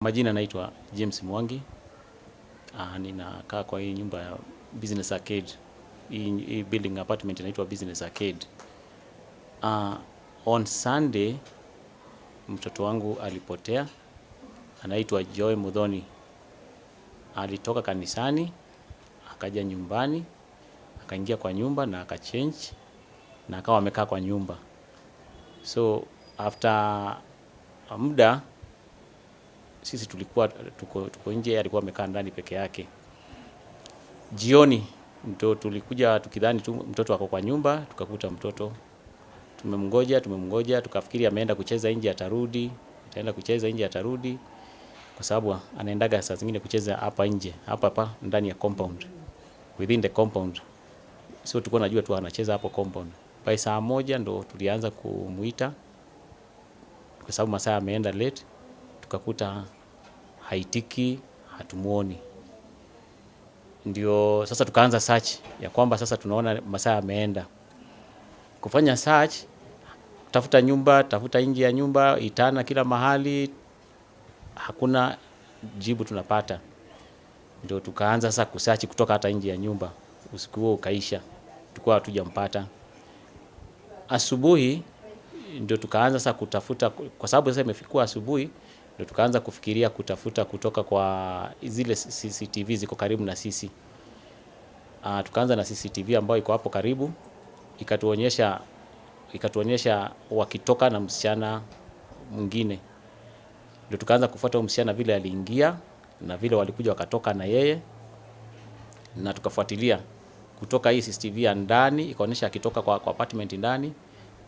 Majina naitwa James Mwangi. Ninakaa kwa hii nyumba ya Business Arcade. Hii building apartment inaitwa Business Arcade. On Sunday mtoto wangu alipotea, anaitwa Joy Muthoni. Alitoka kanisani, akaja nyumbani, akaingia kwa nyumba na akachange na akawa amekaa kwa nyumba. So after muda sisi tulikuwa tuko nje, alikuwa amekaa ndani peke yake. Jioni ndo tulikuja tukidhani tu mtoto ako kwa nyumba, tukakuta mtoto tumemngoja, tumemngoja, tukafikiri ameenda kucheza nje atarudi, ataenda kucheza nje atarudi, kwa sababu anaendaga saa zingine kucheza hapa nje, hapa hapa ndani ya compound, within the compound. So tulikuwa najua tu anacheza hapo compound. By saa 1 ndo tulianza kumuita, kwa sababu masaa ameenda late, tukakuta haitiki, hatumuoni. Ndio sasa tukaanza search ya kwamba sasa tunaona masaa yameenda. Kufanya search, tafuta nyumba, tafuta nje ya nyumba, itana kila mahali, hakuna jibu tunapata. Ndio tukaanza sasa kusearch kutoka hata nje ya nyumba. Usiku huo ukaisha, tulikuwa hatujampata. Asubuhi ndio tukaanza sasa kutafuta, kwa sababu sasa imefika asubuhi, ndio tukaanza kufikiria kutafuta kutoka kwa zile CCTV ziko karibu na sisi. Tukaanza na CCTV ambayo iko hapo karibu, ikatuonyesha wakitoka na msichana mwingine. Ndio tukaanza kufuata msichana vile aliingia na vile walikuja wakatoka na yeye, na tukafuatilia kutoka hii CCTV ya ndani ikaonyesha akitoka kwa apartment ndani,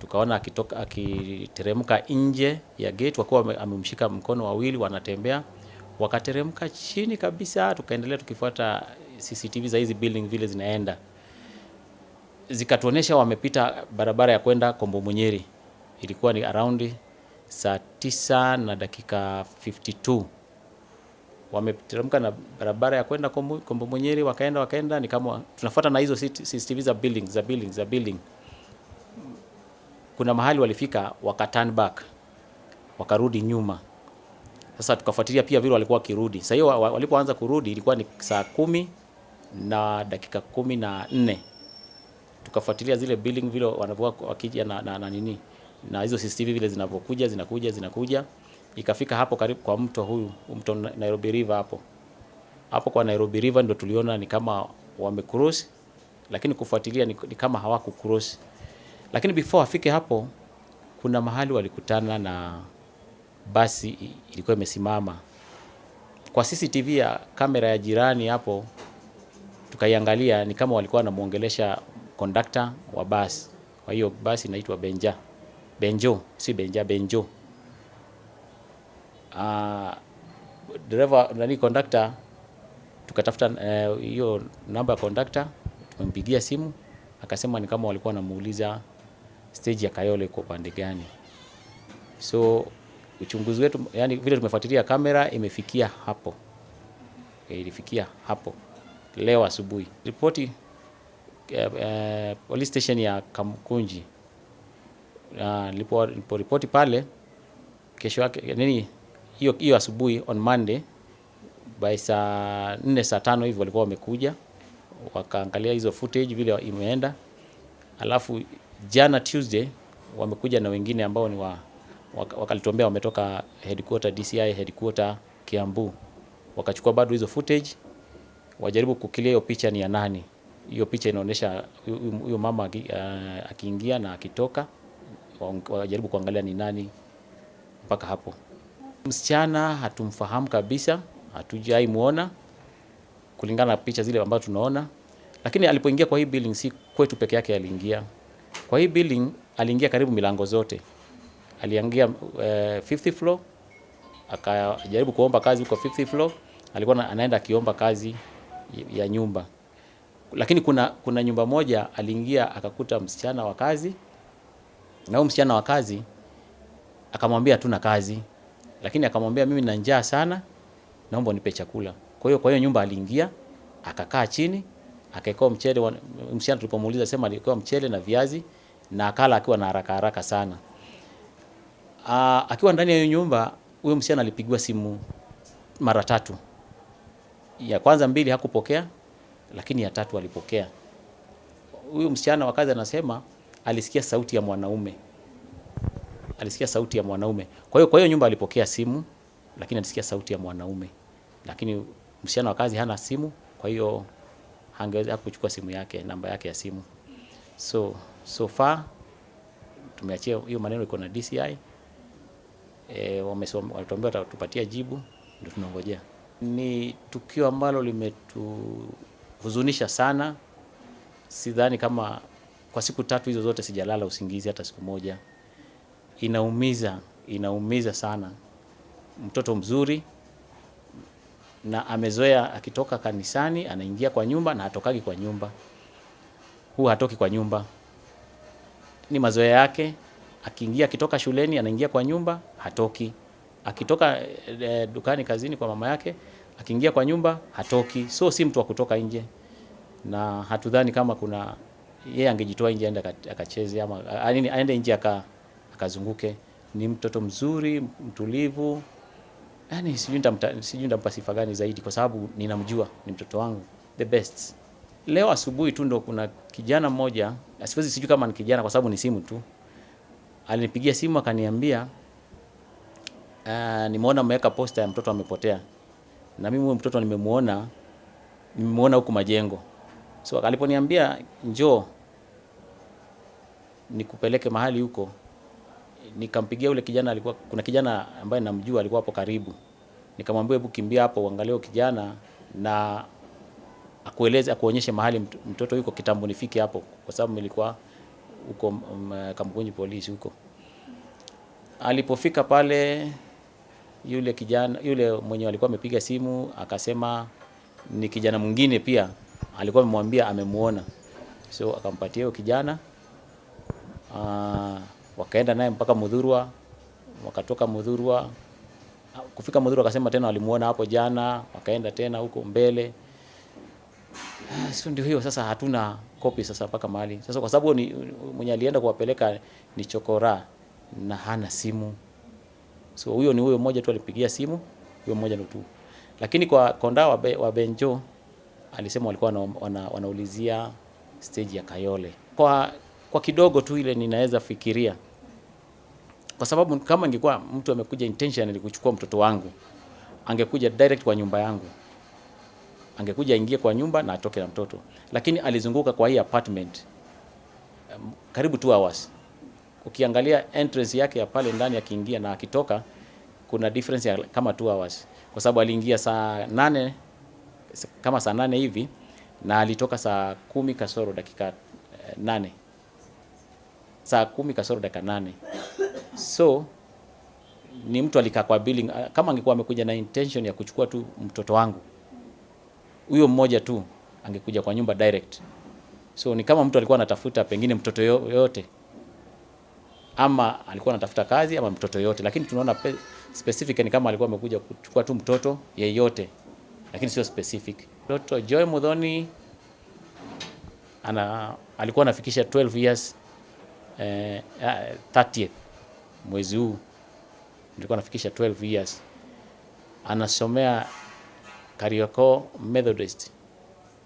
tukaona akitoka akiteremka nje ya gate wakiwa amemshika mkono wawili wanatembea, wakateremka chini kabisa. Tukaendelea tukifuata CCTV za hizi building vile zinaenda, zikatuonyesha wamepita barabara ya kwenda Kombo Munyiri. Ilikuwa ni around saa 9 na dakika 52 wameteremka na barabara ya kwenda Kombo Munyiri, wakaenda wakaenda, ni kama tunafuata na hizo CCTV za building za building za building. Kuna mahali walifika waka turn back, wakarudi nyuma. Sasa tukafuatilia pia vile walikuwa wakirudi. Sasa hiyo walipoanza kurudi ilikuwa ni saa 10 na dakika 14. Tukafuatilia zile building vile wanavyokuwa wakija na nini na hizo CCTV vile zinavyokuja zinakuja zinakuja, ikafika hapo karibu kwa mto huyu, mto Nairobi River hapo hapo kwa Nairobi River ndo tuliona ni kama wamecross, lakini kufuatilia ni kama hawaku cross. Lakini before afike hapo, kuna mahali walikutana na basi ilikuwa imesimama. Kwa CCTV ya kamera ya jirani hapo tukaiangalia, ni kama walikuwa wanamuongelesha kondakta wa basi. Kwa hiyo basi inaitwa Benja, Benjo, si Benja, Benjo. Dereva nani, kondakta, tukatafuta hiyo namba ya kondakta, tumempigia simu, akasema ni kama walikuwa wanamuuliza stage ya Kayole iko upande gani. So uchunguzi wetu, yani vile tumefuatilia kamera imefikia hapo, ilifikia hapo leo asubuhi. Ripoti police station ya Kamukunji, niliporipoti pale kesho yake nini, hiyo hiyo asubuhi on Monday by saa 4 saa 5 hivi walikuwa wamekuja wakaangalia hizo footage vile imeenda, alafu jana Tuesday wamekuja na wengine ambao ni wa wakalituambia wametoka headquarter DCI headquarter Kiambu, wakachukua bado hizo footage wajaribu kuclear hiyo picha ni ya nani. Hiyo picha inaonyesha huyo mama akiingia na akitoka, wajaribu kuangalia ni nani mpaka hapo. Msichana hatumfahamu kabisa, hatujai muona kulingana na picha zile ambazo tunaona, lakini alipoingia kwa hii building si kwetu peke yake aliingia. Kwa hii building aliingia karibu milango zote. Aliingia fifth floor, akajaribu kuomba kazi huko fifth floor, alikuwa anaenda akiomba kazi ya nyumba. Lakini kuna nyumba moja aliingia akakuta msichana wa kazi, na huyo msichana wa kazi akamwambia hatuna kazi, lakini akamwambia mimi nina njaa sana, naomba unipe chakula. Kwa hiyo nyumba aliingia akakaa chini akaekewa mchele. Msichana tulipomuuliza sema alikuwa mchele na viazi na akala akiwa na haraka haraka sana. Akiwa ndani ya hiyo nyumba, huyo msichana alipigiwa simu mara tatu. Ya kwanza mbili hakupokea, lakini ya tatu alipokea. Huyu msichana wa kazi anasema alisikia sauti ya mwanaume, alisikia sauti ya mwanaume. Kwa hiyo nyumba alipokea simu, lakini alisikia sauti ya mwanaume, lakini msichana wa kazi hana simu, kwa hiyo hangeweza kuchukua simu yake, namba yake ya simu. So far tumeachia hiyo maneno iko na DCI. Walituambia watatupatia jibu, ndio tunangojea. Ni tukio ambalo limetuhuzunisha sana. Sidhani kama kwa siku 3 hizo zote sijalala usingizi hata siku moja. Inaumiza, inaumiza sana. Mtoto mzuri na amezoea akitoka kanisani anaingia kwa nyumba na hatokagi kwa nyumba. Huwa hatoki kwa nyumba. Ni mazoea yake. Akiingia akitoka shuleni anaingia kwa nyumba, hatoki. Akitoka dukani kazini kwa mama yake, akiingia kwa nyumba hatoki. So si mtu wa kutoka nje. Na hatudhani kama kuna yeye angejitoa nje aende akacheze ama aende nje akazunguke. Ni mtoto mzuri, mtulivu. Yaani sijui nitampa sifa gani zaidi kwa sababu ninamjua, ni mtoto wangu the best. Leo asubuhi tu ndo kuna kijana mmoja, siwezi sijui kama ni kijana kwa sababu ni simu tu. Alinipigia simu akaniambia, nimeona mmeweka posta ya mtoto amepotea. Na mimi huyo mtoto nimemuona huku Majengo. So aliponiambia njoo nikupeleke mahali huko, nikampigia yule kijana, alikuwa kuna kijana ambaye namjua alikuwa hapo karibu. Nikamwambia hebu kimbia hapo uangalie huyo kijana na akueleze, akuonyeshe mahali mtoto yuko kitambo nifike hapo, kwa sababu nilikuwa huko Kamukunji polisi huko. Alipofika pale yule kijana, yule mwenye alikuwa amepiga simu akasema ni kijana mwingine pia alikuwa amemwambia amemuona. So akampatia huyo kijana, wakaenda naye mpaka Muthurwa, wakatoka Muthurwa. Kufika Muthurwa akasema tena walimuona hapo jana, wakaenda tena huko mbele. So ndio hiyo sasa hatuna copy sasa mpaka mahali. Sasa kwa sababu ni mwenye alienda kuwapeleka ni chokora na hana simu. So huyo ni huyo mmoja tu alipigia simu, huyo mmoja ndio tu. Lakini kwa konda wa Benjo alisema walikuwa wanaulizia stage ya Kayole. Kwa kidogo tu ile ninaweza fikiria. Kwa sababu kama ingekuwa mtu amekuja intentionally kuchukua mtoto wangu, angekuja direct kwa nyumba yangu. Angekuja aingie kwa nyumba na atoke na mtoto. Lakini alizunguka kwa hii apartment karibu 2 hours. Ukiangalia entrance yake ya pale ndani akiingia na akitoka kuna difference ya kama 2 hours. Kwa sababu aliingia saa 8, kama saa 8 hivi na alitoka saa 10 kasoro dakika 8. Saa 10 kasoro dakika 8. So ni mtu alikaa kwa building, kama angekuwa amekuja na intention ya kuchukua tu mtoto wangu huyo mmoja tu angekuja kwa nyumba direct. So ni kama mtu alikuwa anatafuta pengine mtoto yote, ama alikuwa anatafuta kazi ama mtoto yote, lakini tunaona specific ni kama alikuwa amekuja kuchukua tu mtoto yeyote, lakini sio specific. Mtoto Joy Muthoni alikuwa anafikisha 12 years, 30th mwezi huu alikuwa anafikisha 12 years. Anasomea Kariokor Methodist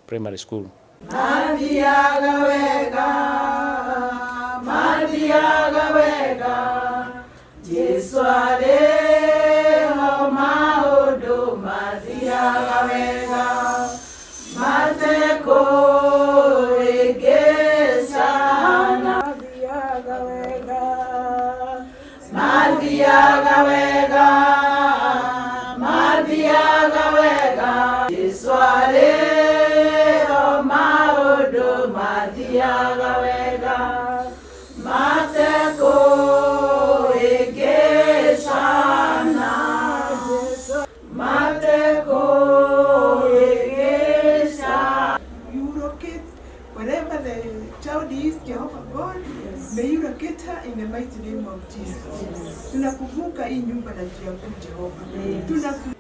Primary School. Mathiaga wega, mathiaga wega, Jesu arĩ ho maũndũ mathiaga wega, matekũrĩngĩcana. Mathiaga wega, mathiaga wega, mathiaga wega, Jesu arĩ ho maũndũ mathiaga wega, matekũrĩngĩcana. Matekũrĩngĩcana. You locate wherever the child is, Jehovah God, may you locate her in the mighty name of Jesus. Tunakumbuka hii nyumba na njia kuu, Jehova. Tunakumbuka